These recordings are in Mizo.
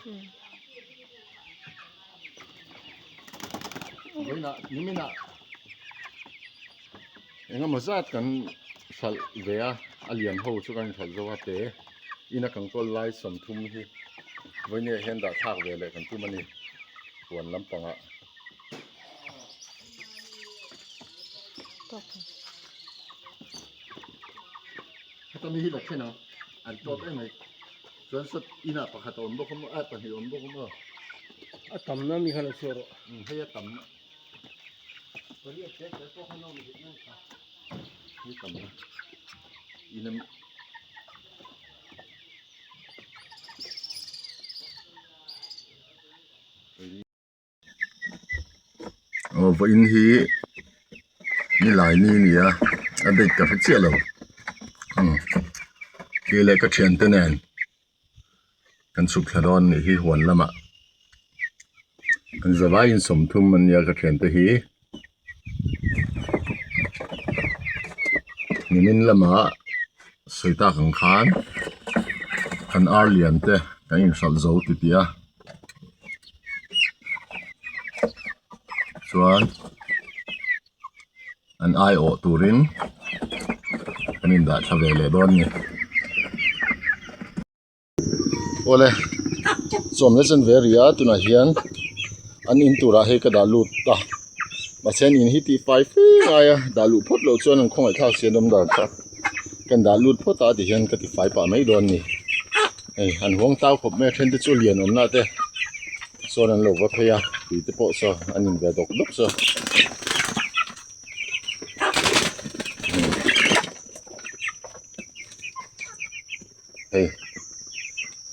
Vawiinah niminah engemaw zat kan hralh ve a, a lian ho chu kan inhralh zo a te ina kan kawl lai 30 hi vawinia hian dah thlak ve leh kan tum a ni huan lampangah. Heta mi hi la then ang an tawt em mai chuan sawt inah pakhat a awm bawk a maw ah pahnih a awm bawk a maw a tam na mi kha lo chhuah rawh umm hei a tam na pariat te te pawh khan a awm theih mai kha hei tam na in a Aw vawiin hi nilai ni a ni a a date ka hre chiah lo umm kei leh ka thiante nen kan chhuk thla dawn anih hi huan lamah an zavaiin 30 an nia ka thiante hi nimin lamah sawi tak ang khan kan ar lian te kan inhralh zo titih a. Chuan an aiawh turin an indah thla ve leh dawn a ni. Awle sawm leh chen ve ri a tunah hian an in turah hei ka dah lut a mahse an in hi tih fai fe ngai a dah luh phawt loh chuan an khawngaih thlak si an awm dan kha kan dah lut phawt a tihian ka ti fai pah mai dawn a ni. Hei an huang tau khawp mai a then te chu lian awm na te sawn an lo va phei a tui te pawh saw an in ve dawk dawk saw. Hei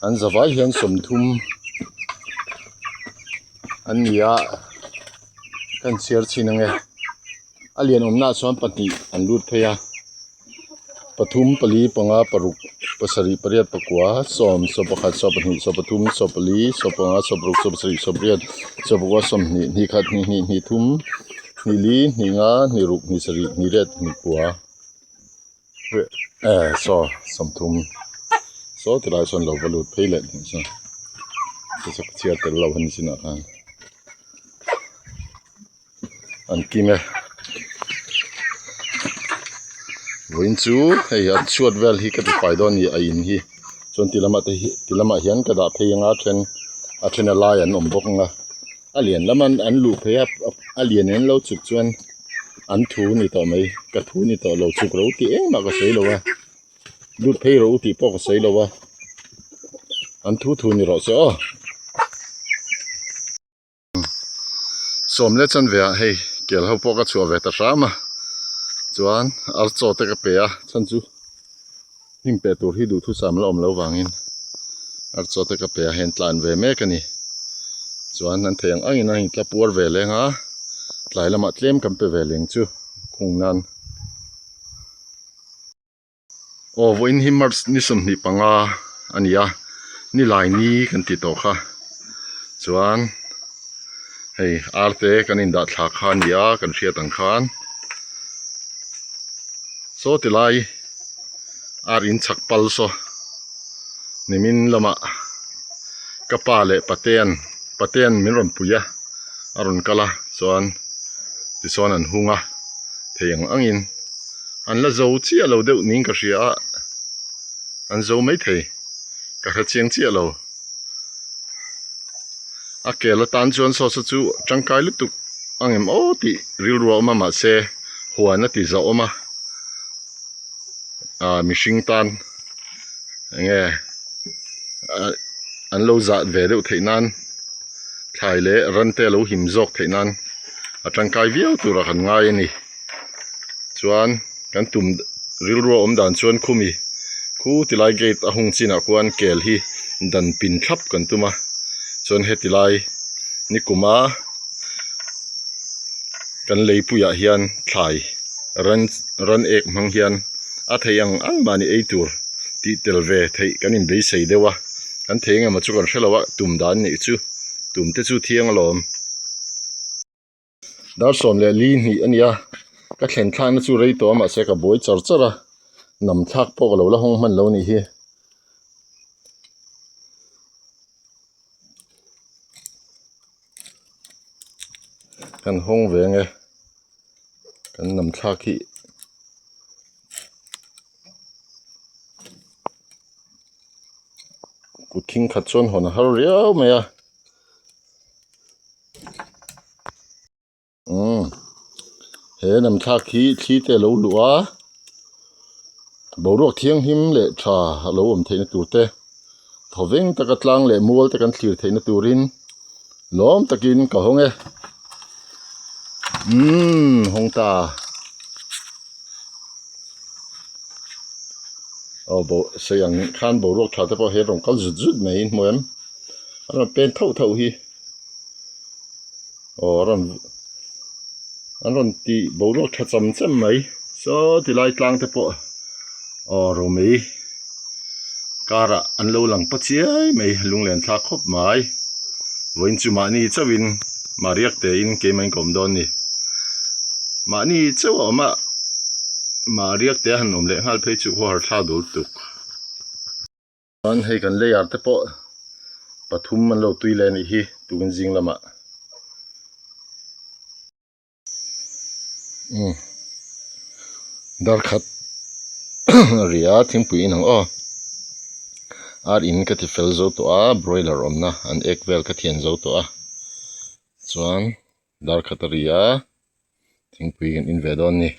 an zavai hian 30 an ni a kan chhiar chhin ange a lian awm naah chuan pahnih an lut phei a. Pathum pali panga paruk pasarih pariat pakua sawm sawmpakhat sawmpahnih sawmpathum sawmpali sawmpanga sawmparuk sawmpasarih sawmpariat sawmpakua sawmhnih hnihkhat hnihhnih hnihthum hnihli hnihnga hnihruk hnisarih hnihriat hnihkua eh saw 30 saw tilai sawn lo va lut phei leh saw chu ka chhiar tel lo a ni chinah khan. An kim e vawiin chu hei a chhuat vel hi ka ti fai dawn a ni a in hi chuan ti lamah te hi ti lamah hian ka dah phei anga then a then a lai an awm bawk ang a a lian lam an luh phei a a lian in an lo chuk chuan an thu a ni tawh mai ka thu a ni tawh lo chuk ro tih engmah ka sawi lo a lut phei rawh u tih pawh ka sawi lo a an thu thu ni rawh se aw. Sawm leh chan ve ah hei kel ho pawh ka chhuah ve ta hram a chuan ar chaw te ka pe a chhan chu hnim pe tur hi duhthusam la awm loh vangin ar chaw te ka pe a hei an tlan ve mek a ni chuan an thei ang angin a intla puar ve leng a tlai lamah tlem kan pe ve leng chu khung nan. Aw vawiin hi March ni 25 a ni a, nilai ni kan tih tawh kha chuan hei ar te kan indah thla kha a ni a kan hriat ang khan saw ti lai ar in chhak pal saw nimin lamah ka pa leh patean patean min rawn pui a a rawn kal a chuan tichuan an hung a thei ang angin. An la zo chiah lo deuh niin ka hria a, an zo maithei ka hre chiang chiah lo. A kel atan chuan saw saw chu tangkai lutuk ang em aw tih rilru a awm a mahse huan a ti zauh awm a, ah mihring tan eng nge an lo zah ve deuh theih nan thlai leh ran te a lo him zawk theih nan a tangkai viau tura kan ngai a ni. Chuan kan tum rilru a awm dan chuan khumi khu tilai gate a hung chinah khuan kel hi dan pin thlap kan tum a chuan heti lai nikuma kan leipuiah hian thlai ran ran ek hmang hian a thei ang ang mahni ei tur tih tel ve theih kan inbeisei deuh a kan thei engemaw chu kan hrelo a tum dan nih chu tum te chu thiang alawm. Dar 12 hnih a ni a, ka thlen thlakna chu rei tawh a mahse ka buai char char a, nam thlak pawh ka lo la hawng hman lo a nih hi. Kan hawng ve ang e. Kan nam thlak hi. Kut khing khat chuan hawn a har riau mai a. Umm he nam thlak hi thli te a lo luh a boruak thianghlim leh tha a lo awm theihna tur te thawveng taka tlang leh mual te kan thlir theihna turin lawm takin ka hawng e umm hawng ta aw bo sei ang khan boruak tha te pawh he rawn kal zut zut mai in hmu em a rawn pen thauh thauh hi. Aw a rawn an rawn tih boruak tha cham cham mai saw ti lai tlang te pawh aw romei karah an lo lang pa chiai mai lunglen thlak khawp mai vawiin chu mahni chauhin mahriak tein keimah in ka awm dawn a ni mahni chauh a awm a mahriak te a han awm leh nghal phei chu khaw har thlak dul tuk. Chuan hei kan layer te pawh pathum an lo tui leh a nih hi tukin zing lamah umm dar khat a ri a thingpui in ang aw ar in ka ti fel zo tawh a broiler awmna an ek vel ka thian zo tawh a chuan dar khat a ri a thingpui kan in ve dawn a ni.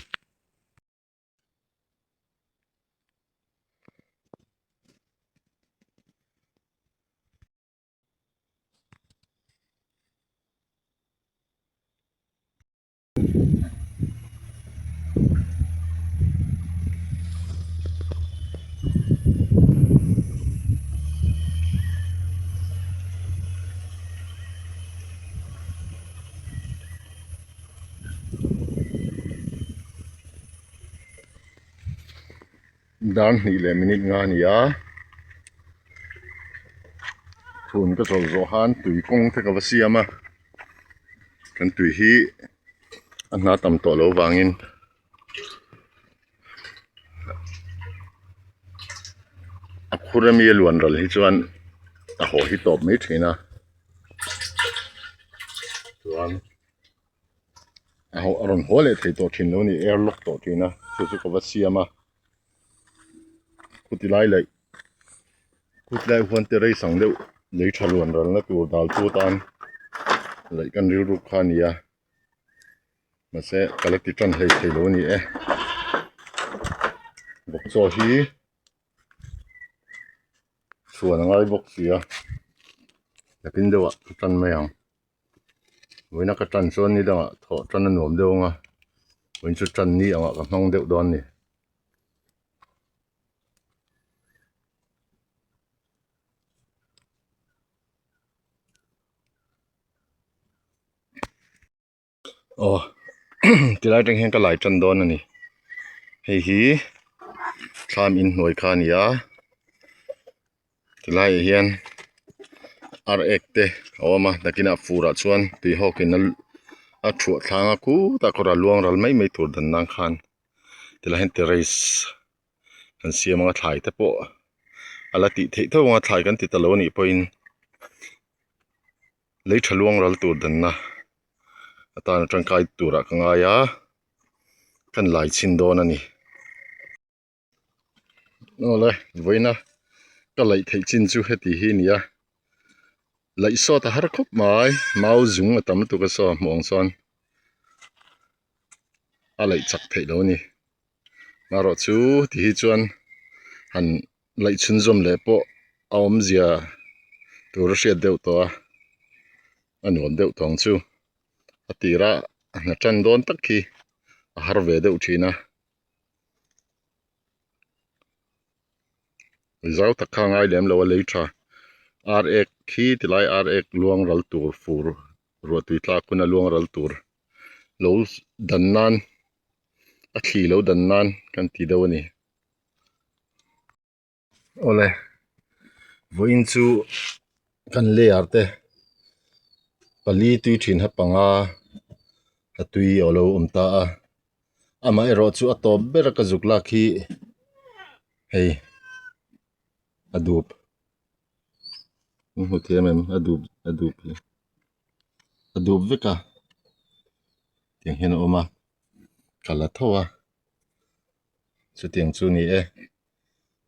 Dar hnih leh minute nga a ni a chhun ka chawlh zawh khan tui kawng te ka va siam a kan tui hi a hna tam tawh loh vangin a khur ami a luan ral hi chuan a haw hi tawp mai thin a chuan. A rawn haw leh thei tawh thin lo a ni air lock tawh thin a chu chu ka va siam a khuti lai leh khuti lai huan te rei sang deuh lei tha luan ral na tur dal chu tan laih kan rilru kha a ni a mahse ka la ti tan hlei thei lo a ni e bawk chaw hi chhuan a ngai bawk si a nakin deuh ah ka tan mai ang. Vawiina ka tan chuan ni dangah thawh tan a nuam deuh ang a vawiin chu tan ni angah ka hmang deuh dawn a ni. Aw tilai atang hian ka lai tan dawn a ni hei hi thlam inhnuai kha a ni a. Tilaiah hian ar ek te a awm a nakinah furah chuan tui hawkin a thuah thlang a khutah kawrah luang ral mai mai tur dan nan khan tilai hian terrace an siam ang a thlai te pawh a la tih theih tho ang a thlai kan ti ta lo a nih pawhin lei tha luang ral tur danna atana tangkai turah ka ngai a kan lai chhin dawn a ni. Awle vawiina ka laih theih chin chu heti hi a ni a laih sawt a har khawp mai mau zung a tam lutuk a saw hmuh ang chuan a laih chak theih lo a ni marawh chu ti hi chuan han laih chhunzawm leh pawh a awmzia tur a hriat deuh tawh a a nuam deuh tawh ang chu a tirah a hna tan dawn tak hi a har ve deuh thin a. Zau tak kha a ngai lem lo a lei tha ar ek khi tilai ar ek luang ral tur fur ruahtui tlak hun a luang ral tur lo dan nan a thli lo dan nan kan ti deuh a ni. Awle vawiin chu kan layer te pali tui thin ha panga a tui a lo awm ta a amaherawh chu a tawp ber a ka zuk lak hi hei a dup in hmu thiam em a dup a dup hi a dup vek a. Tiang hian a awm a ka la tho a chutiang chu a ni e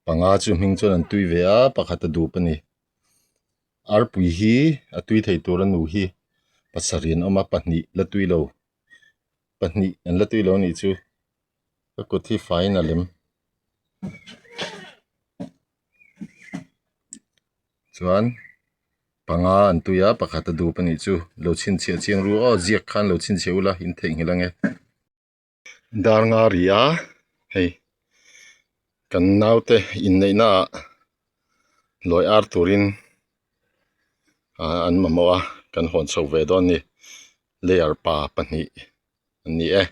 panga chu hming chuan an tui ve a pakhat a dup a ni arpui hi a tui thei tur a nu hi pasarih an awm a pahnih la tui lo pahnih an la tui lo a nih chu ka kut hi faiin a lem. Chuan panga an tui a pakhat a dup a nih chu lo chhinchhiah chiang ru aw ziak khan lo chhinchhiah ula in theihnghilh ang e. Dar nga ri a hei kan naute inneih na ah lawi ar turin ah an mamawh a kan hawn chho ve dawn a ni layer pa pahnih an ni e.